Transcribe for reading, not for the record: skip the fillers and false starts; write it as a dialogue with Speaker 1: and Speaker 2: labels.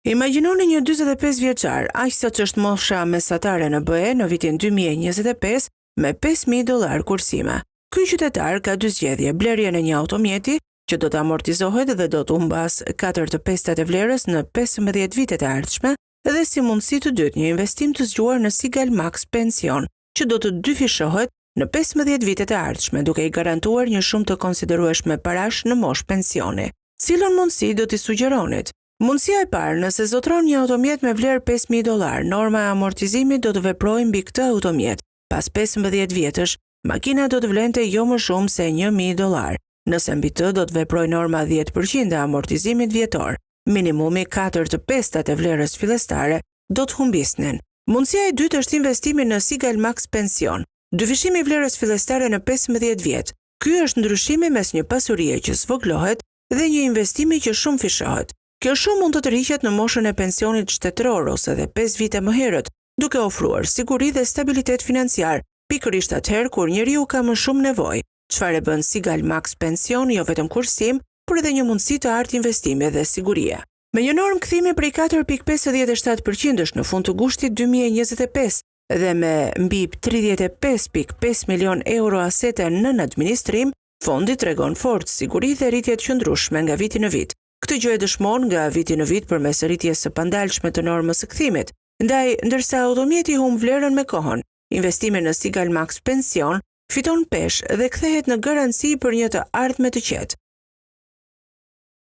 Speaker 1: Imagjinoni një 45 vjeçar, aq sa ç'është mosha mesatare në BE në vitin 2025 me 5000 dollar kursime. Ky qytetar ka dy zgjedhje, blerjen e një automjeti që do të amortizohet dhe do të humbasë 4/5 e vlerës në 15 vitet e ardhshme dhe si mundësi të dytë një investim të zgjuar në Sigal Max Pension, që do të dyfishohet në 15 vitet e ardhshme, duke i garantuar një shumë të konsiderueshme parash në moshë pensioni. Cilën mundësi do t'i sugjeronit? Mundësia e parë, nëse zotëron një automjet me vlerë 5000 dollar, norma e amortizimit do të veprojë mbi këtë automjet. Pas 15 vjetësh, makina do të vlente jo më shumë se 1000 dollar. Nëse mbi të do të veprojë norma 10% e amortizimit vjetor, minimumi 4/5 e vlerës fillestare do të humbisnin. Mundësia e dytë është investimi në Sigal Max Pension, dyfishimi i vlerës fillestare në 15 vjet. Ky është ndryshimi mes një pasurie që zvogëlohet dhe një investimi që shumëfishohet. Kjo shumë mund të tërhiqet në moshën e pensionit shtetëror ose edhe 5 vite më herët, duke ofruar siguri dhe stabilitet financiar, pikërisht atëherë kur njeriu ka më shumë nevojë. Çfarë e bën Sigal Max Pension jo vetëm kursim, por edhe një mundësi të artë investimi dhe sigurie. Me një normë kthimi prej 4.57% në fund të gushtit 2025 dhe me mbi 35.5 milion euro asete nën administrim, fondi tregon forcë, siguri dhe rritje të qëndrueshme nga viti në vit. Këtë gjë e dëshmon nga viti në vit përmes rritjes së pandalshme të normës së kthimit. Ndaj, ndërsa automjeti humb vlerën me kohën, investimi në Sigal Max Pension fiton peshë dhe kthehet në garanci për një të ardhme të qetë.